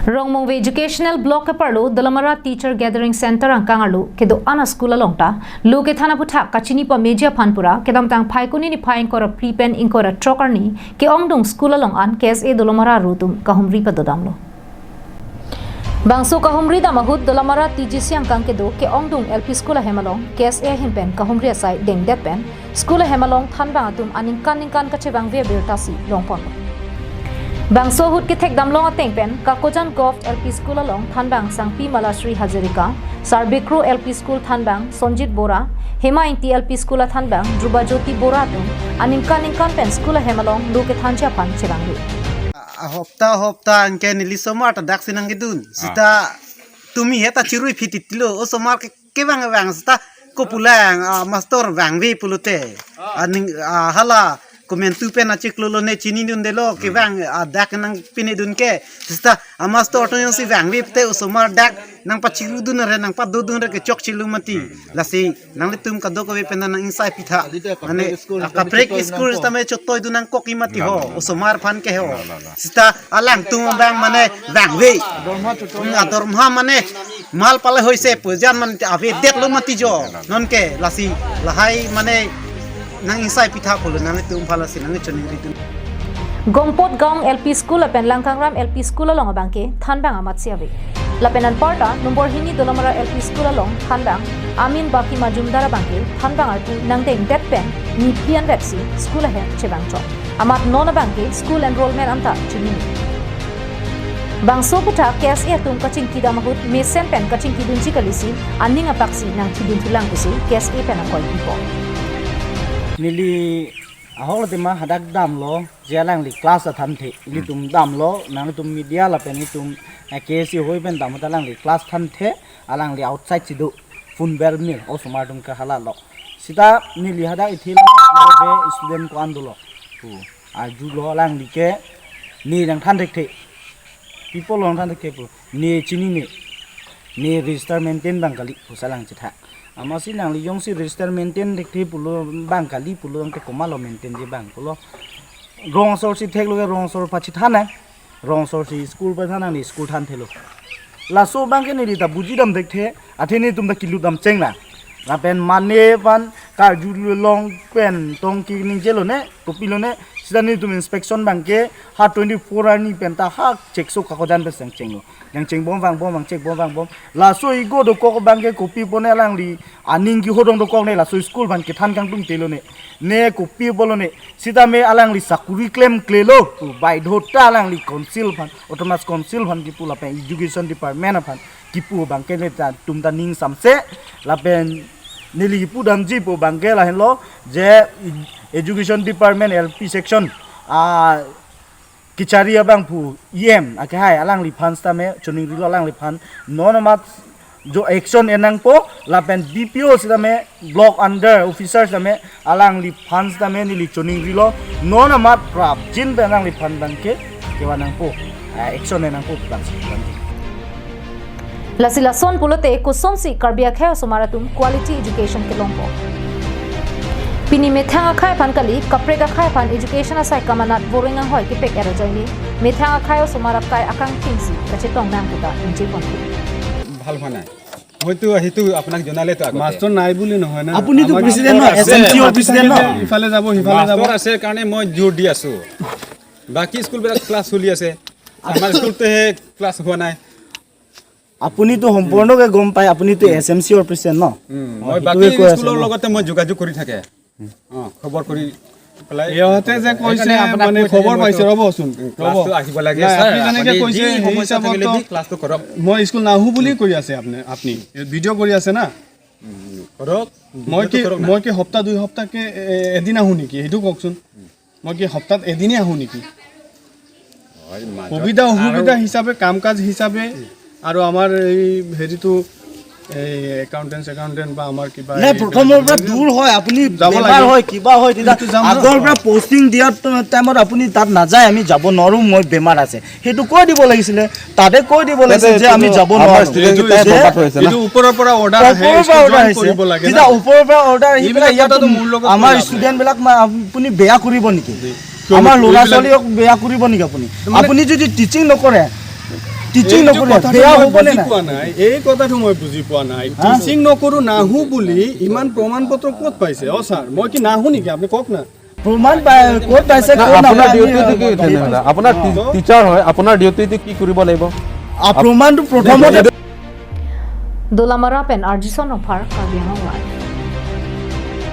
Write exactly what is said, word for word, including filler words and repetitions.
Rongmongve Educational Block keparlo Dolamara Teacher Gathering Center angkang arlo kedo-an a-school along ta lo kethan aputhak kachini pameji aphan pura kedamtang Phaikuni niphai ingkoi ra phli pen ingkoi ra throk arni ke-ongdung school along an K S A Dolamara aru atum kahumri padodamlo. Bangso kahumri dam ahut Dolamara T G C angkang kedo ke-ongdung L P school ahem along K S A ahin pen kahumri asai dengdet pen school ahem along thanbang atum aningkan ningkan kachevangve abirta si longponlo. Bangso ahut kethekdam long ateng pen Kakojan Govt L P School along thanbang Sangpi Malasri Hazarika, Sarbikru L P School thanbang Sonjit Bora, Hema Ingti L P School athanbang Dhruba Jyoti Bora atum aningkan ningkan pen school ahem along lo kethanji aphan chevangve. Ahopta ahopta anke neli osomar ta dak si nangkedun. Sita tumi heta chirui phititlo, osomar ke kevang vang sita kopulang, ah, master vangve pulote. Aning, ah, hala komantu pen achiklo lone chinidundelo kevang, ah, dak nangpinedun ke. Sita a-master to jongsi vangve pute osomar dak nangpachirudun re nangpadodun re kechok chilu mati. Lasi nanglitum kadokave pen nang-ingsai pitha. Mane, ah, kaprek school sitame chotoidun nangkok imati ho, osomar aphan ke ho. Sita alangtum abang mane vangve. Hmm, adorma mane mal pale hoise pujan man avedetlo mati jo. Nonke lasi lahai mane nang-ingsai pitha pulo nanglitum aphan lasi nangchoningridun. Gongpot Gaon L P School lapen Langkangram L P School along abangke thanbang amatsi ave. Lapen anparta number hini Dolamara L P School along thanbang Amin Baki Majumdar abangke thanbang arpu nangdengdet pen niphli anvetsi school ahem chevangchok. Amat non abangke school enrollment anta chunine. Bangso aputhak K S A atum kachingkidam ahut mesen pen kachingkidunji kalisi aning apaksi nangthidun thulang pusi K S A pen akoi pipo. Neli ahok tema hadak damlo je alangli class athanthe ilitum damlo nangtum media lapen itum, eh, K S A hoi pen dam ta alangli class thanthe alangli outside si do phone bermil osomar atum ke hala lo. Sita neli hadak ithi lang je student ko-an dolo. Pu. Arjulo alangli ke ne nangthan thekthe. Pi apot nangthan thekthe pu. Ne chinine. Ne register maintain abang kali pusi alang chethak. Amatsi nangli jongsi register maintain thekthe pulo abang kali pulo abangke komatlo maintainji abang pulo. Rong asor si theklo ke rong asor pachethannang. Rong asor si school pathan nangji school thanthelo. Laso abangke neli ta bujidam thekthe, athe netum ta kelutdam chengnang. Lapen mane aphan karjulong pen tong kiningjelo ne, kopilo ne, sita netum inspection abangke ha twenty-four arni pen ta ha chekso kakojan pen seng chenglo. Nangchengbom vangbom, nangchengbom vangbom. Laso igo dokok abangke kopi apot ne alangli aning kehodong dokok ne laso school aphan kethan kangtungtelo ne. Ne kopi apotlo ne. Sitame alangli sakuri klemklelo. Pu baidhota alangli council aphan, autonomous council aphan kipu lapen education department aphan kipu abangke netum ta ning samse lapen neli kipudamji pu abangke lahenlo je education department L P section, ah, kachari abang pu E M akehai alangliphan sitame choningrilo alangliphan non amat jo action en nangpo lapen B P O sitame block under officer sitame alangliphan sitame neli choningrilo non amat prapjin pen alangliphan abangke kevan nangpo, eh, action en nangpo abang si abangke. Lasi lason pulote kosonsi Karbi akhei osomar atum quality education kelongpo. Pini methang akhei aphan kali, kaprek akhei aphan education asai kamanat boreng anghoi kepek era ajoine, methang akhei osomar akai akangthengsi kachetong nang puta injeponpo. ভাল হোৱা নাই। মইতো সেইটো আপোনাক জনালেতো আগতে। মাষ্টৰ নাই বুলি নহয় না। আপুনিতো আমাৰ প্ৰেচিডেণ্ট ন, মাষ্টৰ আছে। S M C or president ন? ইফালে যাব, সিফালে যাব। মাষ্টৰ আছে কাৰণে মই জোৰ দি আছো। বাকী স্কুলবিলাক ক্লাছ চলি আছে, আমাৰ স্কুলটোহে ক্লাছ হোৱা নাই। আপুনিতো সম্পূৰ্ণকে গম পায়, আপুনিতো S M C or president ন? উম, অ, মই সেইটোৱে বাকী কৈ আছে স্কুলৰ ন? লগতে মই যোগাযোগ কৰি থাকে। অ, খবৰ কৰি পেলাই। সিহঁতে যে কৈছে, সেইকাৰণে আপোনাক মানে কৈ খবৰ থাকে, পাইছে, মইতো ৰ'বচোন, উম, ৰ'ব। ক্লাছটো আহিব লাগে, নাই, ছাৰ, আপুনি যেনেকে আপুনি কৈছে, যি সেই সমস্যা হিচাপত থাকিলে তো যি ক্লাছটো কৰক। মই স্কুল নাহো বুলি কৈ আছে আপুনি, আপুনি। উম। ভিডিঅ' কৰি আছে না? উম, উম, কৰক। মই ভিডিঅ'টো কি, কৰক না। মই কি সপ্তাহ দুই সপ্তাহকে, এ, এদিন আহো নেকি? সেইটো কওকচোন। মই কি সপ্তাহত এদিনেই আহো নেকি? হয়, মাজত সুবিধা আৰু অসুবিধা হিচাপে, কাম কাজ হিচাপে আৰু আমাৰ এই হেৰিটো, এই একাউণ্টেণ্ট চেকাউণ্টেণ্ট বা আমাৰ কিবা নাই, এই প্ৰথমৰ পৰা বিলাক দূৰ হয়, আপুনি যাব বেমাৰ লাগে। হয়, কিবা হয়, তেতিয়া কিন্তু যাম ন। আগৰ পৰা পষ্টিং দিয়াৰ টাইমত আপুনি তাত নাযায়, "আমি যাব নোৱাৰো, মই বেমাৰ আছে", সেইটো কৈ দিব লাগিছিলে। তাতে কৈ দিব লাগিছিল যে আমি যাব নোৱাৰো। ষ্টুডেণ্ট কেইটাই যে বৰবাদ হৈছে না? এইটো ওপৰৰ পৰা অৰ্ডাৰ আহে, ওপৰৰ পৰা স্কুল অৰ্ডাৰ জইন আহিছে। কৰিব লাগে না। তেতিয়া ওপৰৰ পৰা অৰ্ডাৰ আহি পেলাই এইবিলাক ইয়াত কথাটো মোৰ লগত আমাৰ ওলাব নাই। ষ্টুডেণ্ট বিলাক মা-, আপুনি বেয়া কৰিব নেকি? কিয় আমাৰ ল'ৰা এইবিলাক ছোৱালীক বেয়া কৰিব নেকি আপুনি? মানে আপুনি যদি টিচিং নকৰে, টিচিং এই নকৰে, কথাটো বেয়া মই হ'ব নে বুজি নাই? পোৱা নাই, এই কথাটো মই বুজি পোৱা নাই। হা? টিচিং নকৰো নাহো বুলি ইমান প্ৰমাণ পত্ৰ ক'ত পাইছে? অ ছাৰ, মই কি নাহো নেকি? আপুনি কওক না। প্ৰমাণ পাই, ক'ত পাইছে, না, ক'ত আপোনাৰ নাপায়, আমি ডিউটিটো কি তেনেহ'লে? আপোনাৰ টি- টিচাৰ হয়, আপোনাৰ ডিউটিটো কি কৰিব লাগিব? আ, প্ৰমাণটো প্ৰথমতে Dolamara pen Arjison Rongphar, Karbi Anglong Live.